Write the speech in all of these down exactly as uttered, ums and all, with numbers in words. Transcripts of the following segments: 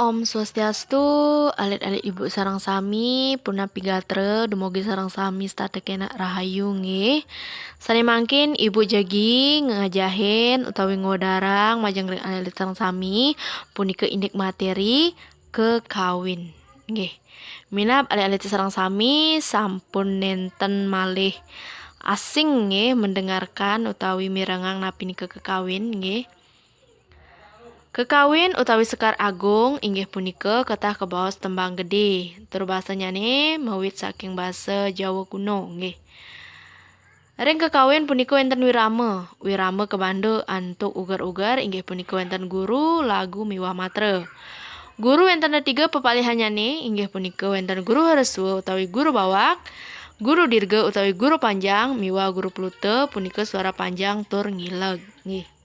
Om Swastiastu, alit-alit ibu sareng sami, punapi gatra, dumugi sareng sami setata kenak rahayu nggih. Sane mangkin ibu jagi ngajahin utawi ngwedarang majeng ring alit-alit sareng sami, punika indik materi kekawin nggih. Minab alit-alit sareng sami sampun nenten malih asing nggih mendengarkan utawi mirengang napi nika kekawin nggih. Kekawin utawi sekar agung inggih punika ketah kabaos tembang gede. Tur basanyane mawit saking basa Jawa kuno nggih. Ring kekawin punika wenten wirama. Wirama kabanda antuk uger-uger inggih punika wenten guru, lagu miwah matra. Guru wenten tiga pepalihanyane inggih punika wenten guru hreswa utawi guru bawak, guru dirga utawi guru panjang miwah guru pluta punika suara panjang tur ngileg nggih.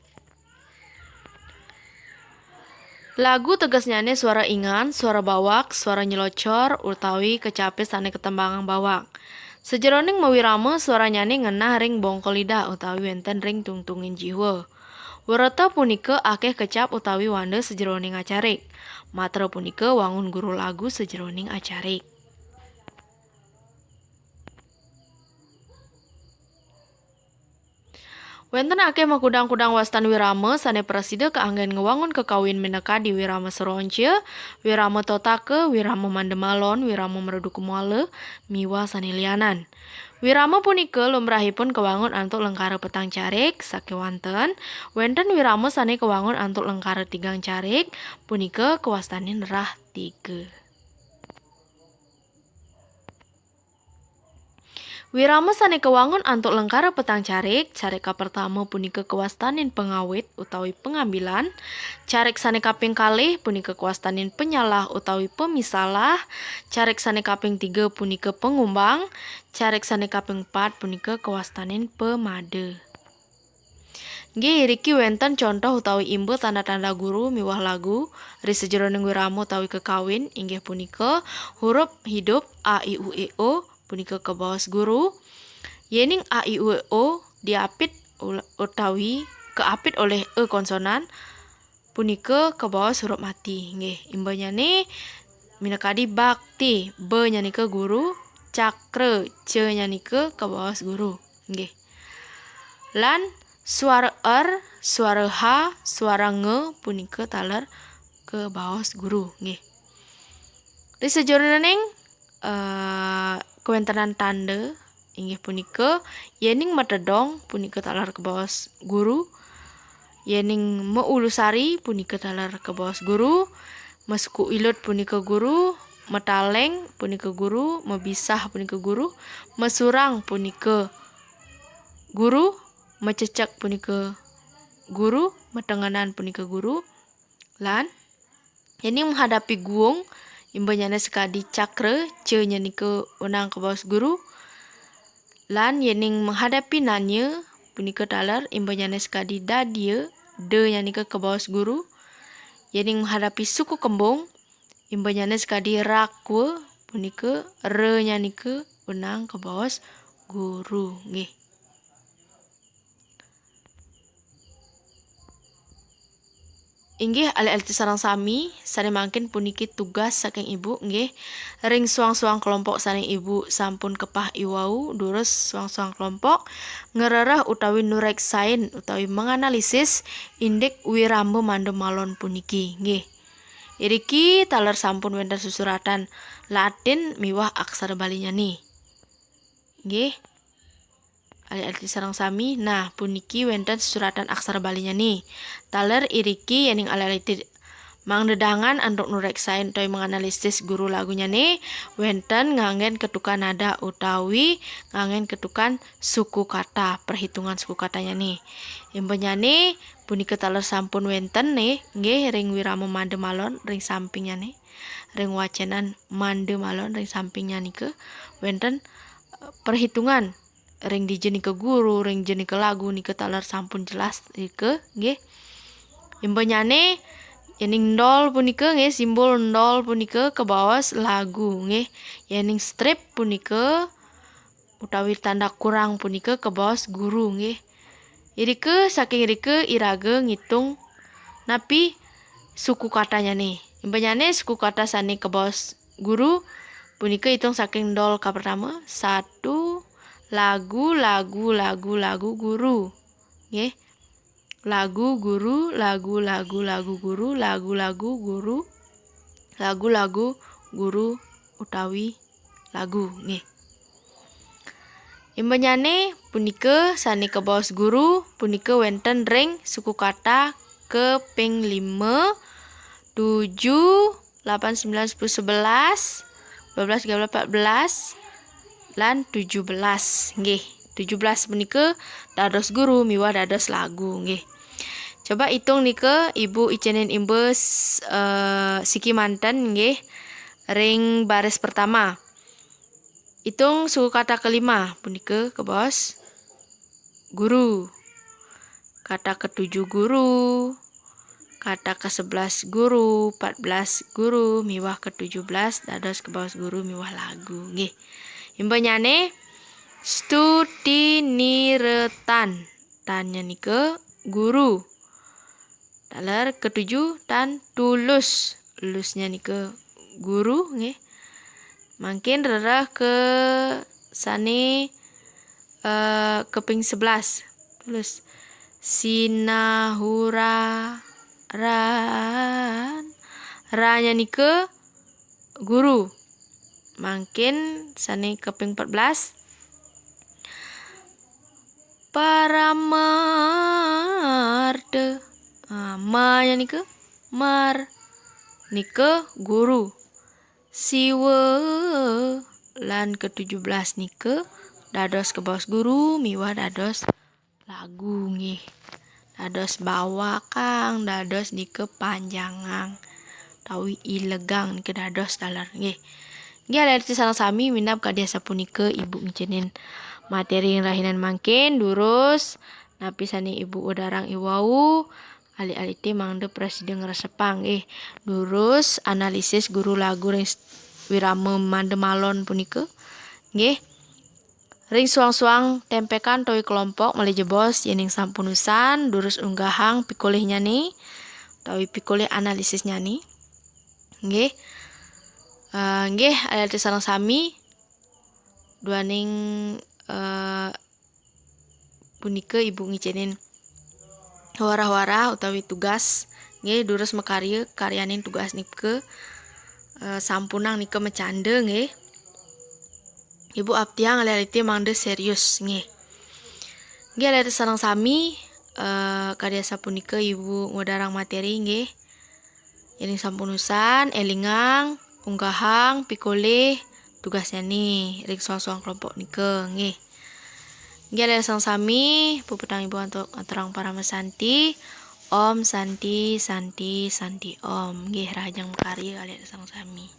Lagu tegesnyane suara ingan, suara bawak, suara nyelocor, utawi kecape sane ketembangang bawak. Sajeroning mawirama suaranyane ngenah ring bongkol lidah utawi wenten ring tungtunging jiwa. Wereta punika akeh kecap utawi wanda sajeroning acarik. Matra punika wangun guru lagu sajeroning acarik. Wenten akeh makudang-kudang wastan wirama sane prasida kaanggen ngwangun kekawin minakadi wirama seronca, wirama totaka, wirama mandemalon, wirama mredu kumala, miwah sane lianan. Wirama punika lumrahipun kawangun antuk lengkara petang carik, sakewanten wenten wirama sane kawangun antuk lengkara tigang carik, punika kawastanin rah tiga. Wirama sane kawangun antuk lengkara petang carik, carik kapertama punika kawastanin pangawit utawi pengambilan, carik sane kaping kalih punika kawastanin panyalah utawi pamisalah, carik sane kaping tiga punika pangumbang, carik sane kaping pat punika kawastanin pamada. Nggih, iriki wenten contoh utawi imba tanda-tanda guru miwah lagu ri sajeroning wirama utawi kekawin, inggih punika huruf hidup a, i, u, e, o punika kabaos guru. Yening a, i, u, e, o diapit ul-, utawi kaapit olih e konsonan, punika kabaos huruf mati. Nggih, imbanyane minakadi bakti, ba nyanika guru, cakra, ca nyanika kabaos guru. Nggih. Lan suara er, suara ha, suara nge punika taler kabaos guru. Nggih. Ri sajeroning, eh, kawentenan tanda inggih punika, yening matedong punika taler kabaos guru, yening maulusari punika taler kabaos guru, masuku ilut punika guru, mataleng punika guru, mabisah punika guru, masurang punika guru, macecek punika guru, matengenan punika guru, lan yening menghadapi guung, imbanyane sakadi cakra, ca nyanika wenang kabaos guru, lan yening menghadapi nanya, punika taler, imbanyane sakadi dadia, da nyanika kabaos guru, yening menghadapi suku kembung, imbanyane sakadi rakwa, punika ra nyanika wenang kabaos guru. Nggih. Inggih, alit-alit sareng sami, sane mangkin puniki tugas saking ibu, nggih. Ring suang-suang kelompok sane ibu sampun kepah iwau, durus suang-suang kelompok ngrereh utawi nureksain utawi menganalisis indik wirama manda malon puniki, nggih. Iriki taler sampun wenten susuratan Latin miwah aksara Balinyane. Nggih. Alit-alit sareng sami, nah, puniki wenten susuratan aksara Balinyane. Taler iriki yening alit-alit mangdedangan antuk nureksain utawi menganalisis guru lagunyane, wenten nganggen ketukan nada utawi nganggen ketukan suku kata, perhitungan suku katanyane. Imbanyane punika taler sampun wenten nggih, nggih ring wirama manda malon ring sampingnyane, ring wacenan manda malon ring sampingnya nika wenten, eh, perhitungan ring dija nika guru, ring dija nika lagu nika taler sampun jelas nika, nggih. Imbanyane, yening ndol punika, nggih, simbol ndol punika kabaos lagu, nggih. Yening strip punika utawi tanda kurang punika kabaos guru, nggih. Irika, saking irika iraga ngitung napi suku katanyane. Imbanyane suku kata sane kebaos guru, punika itung saking nol ka pertama, satu, lagu, lagu, lagu, lagu, guru. Nggih. Lagu, guru, lagu, lagu, lagu, guru, lagu, lagu, guru, lagu, lagu, guru utawi lagu. Nggih. Imbanyane punika sane kebaos guru punika wenten ring suku kata kaping lima, tujuh, delapan, sembilan, sepuluh, sebelas, dua belas, tiga belas, empat belas, lan tujuh belas. Nggih, tujuh belas punika dados guru miwah dados lagu. Nggih. Coba itung nika, Ibu icenin imbus, eh, siki manten, nggih, ring baris pertama. Itung suku kata kelima punika kebaos guru. Kata ketujuh guru, kata kesebelas guru, empat belas guru, miwah ketujuh belas dados kebaos guru miwah lagu. Nggih. Imbanyane stuti niretan. Tannya nika guru. Taler ketujuh tan tulus. Lulusnya nika guru, nggih. Mangkin rereh ke sane, eh, kaping sebelas. Tulus. Sinahura ran. Ranya nika guru. Mangkin sane kaping empat belas. Paramarta. Ah, manya nika mar. Nika guru. Siwa lan ketujuh belas nika dados kebaos guru miwah dados lagu, nggih. Dados bawakang, dados nika panjangang. Tawi ilegang nika dados taler, nggih. Nggih, alit-alit sareng sami minab kadi asapunika Ibu ngicenin materi ing rahinan mangkin, durus napi sane Ibu wedarang iwau, alit-alite mangda prasida ngresepang, nggih. Durus analisis guru lagu ring s-, wirama mangda malon punika, nggih. Ring suang-suang tempekan utawi kelompok malih jebos yening sampun usan, durus unggahang pikolihnyane utawi pikolih analisisnyane. Nggih. Eh, nggih, alit-alit sareng sami, duaning, eh, punika Ibu ngicenin warah-warah utawi tugas, nggih, durus makarya, karyanin tugas nika, eh, sampunang nika macanda, nggih. Ibu aptiang alit-alite mangda serius, nggih. Nggih, alit-alit sareng sami, eh, kadi asapunika Ibu ngwedarang materi, nggih. Yening sampun usan, elingang, unggahang pikolih tugasnyane ring suang-suang kelompok nika, nggih. Nggih, alit-alit sareng sami, puputang Ibu antuk aturang parama santi. Om Santi, Santi, Santi Om. Nggih, rahajeng makarya alit-alit sareng sami.